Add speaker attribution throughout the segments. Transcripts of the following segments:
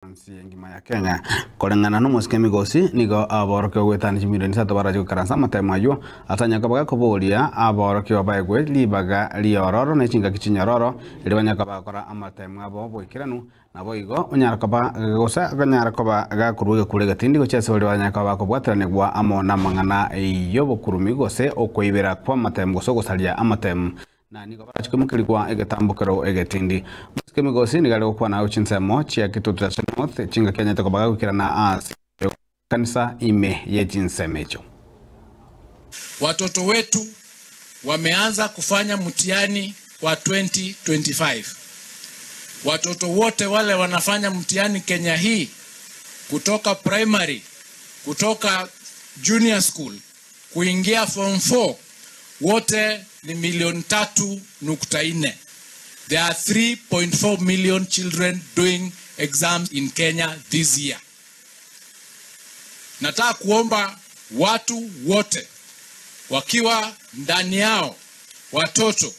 Speaker 1: Engima ya Kenya koreng'ana n'omosike emigosi nigo aborokio gwetani chimilioni isato barache goikaransa amatemo aywo atanyaka bagakoboria aborokio baegwe ribaga riororo na chingaki chinyororo eri banyaka bagakora amatemo abo boikeranu nabo igo onyara koba gose akanyara koba gakorwa egekura egetindi gochia ase baria banyaka bakobwateranigwa amo na amang'ana y'obokurumi gose okoibera kwa amatemo gose ogosaria amatemo na nigo barachikumukirigwa egetambukero egetindi. Mosike migosi nigari gokwana chinsemo chia Kitutu cha North chinga Kenya tokobaga gukirana ase kanisa ime ye chinsemecho.
Speaker 2: Watoto wetu wameanza kufanya mtihani wa 2025. Watoto wote wale wanafanya mtihani Kenya hii, kutoka primary, kutoka junior school kuingia form 4, wote ni 3.4 milioni. There are 3.4 million children doing exams in Kenya this year. Nataka kuomba watu wote wakiwa ndani yao, watoto,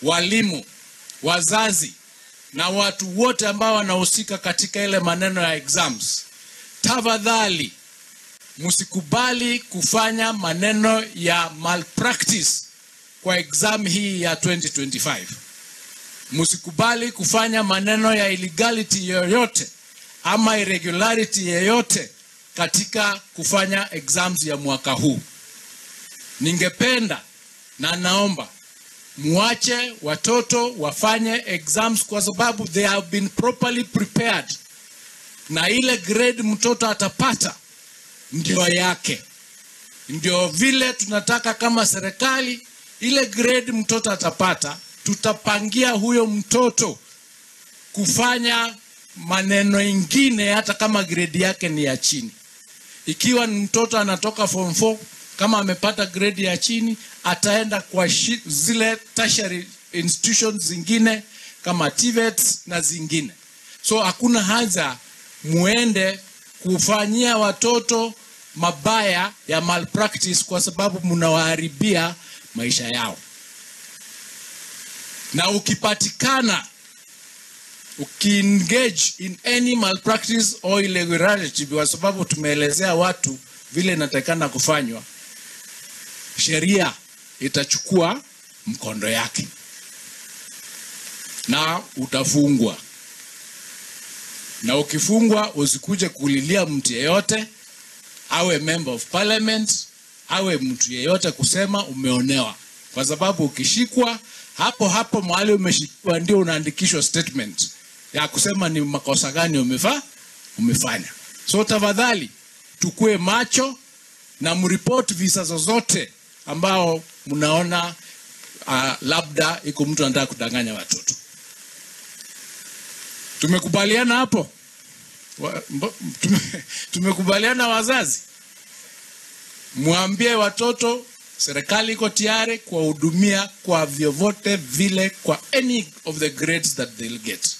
Speaker 2: walimu, wazazi na watu wote ambao wanahusika katika ile maneno ya exams, tafadhali msikubali kufanya maneno ya malpractice kwa exam hii ya 2025. Msikubali kufanya maneno ya illegality yoyote ama irregularity yoyote katika kufanya exams ya mwaka huu. Ningependa na naomba muache watoto wafanye exams kwa sababu they have been properly prepared, na ile grade mtoto atapata ndio yake. Ndio vile tunataka kama serikali, ile grade mtoto atapata, tutapangia huyo mtoto kufanya maneno ingine hata kama grade yake ni ya chini. Ikiwa ni mtoto anatoka form 4, kama amepata grade ya chini, ataenda kwa zile tertiary institutions zingine kama TVET na zingine. So hakuna haja muende kufanyia watoto mabaya ya malpractice kwa sababu mnawaharibia maisha yao. Na ukipatikana ukiengage in any malpractice or irregularity, kwa sababu tumeelezea watu vile inatakikana kufanywa, sheria itachukua mkondo yake na utafungwa. Na ukifungwa usikuje kulilia mtu yeyote, awe member of parliament, awe mtu yeyote, kusema umeonewa, kwa sababu ukishikwa hapo hapo mahali umeshikwa ndio unaandikishwa statement ya kusema ni makosa gani umefanya. So tafadhali tukue macho na mripoti visa zozote ambao mnaona labda iko mtu anataka kudanganya watoto. Tumekubaliana hapo? Tumekubaliana wazazi? Mwambie watoto serikali iko tayari kuwahudumia kwa vyovyote vile, kwa any of the grades that they'll get.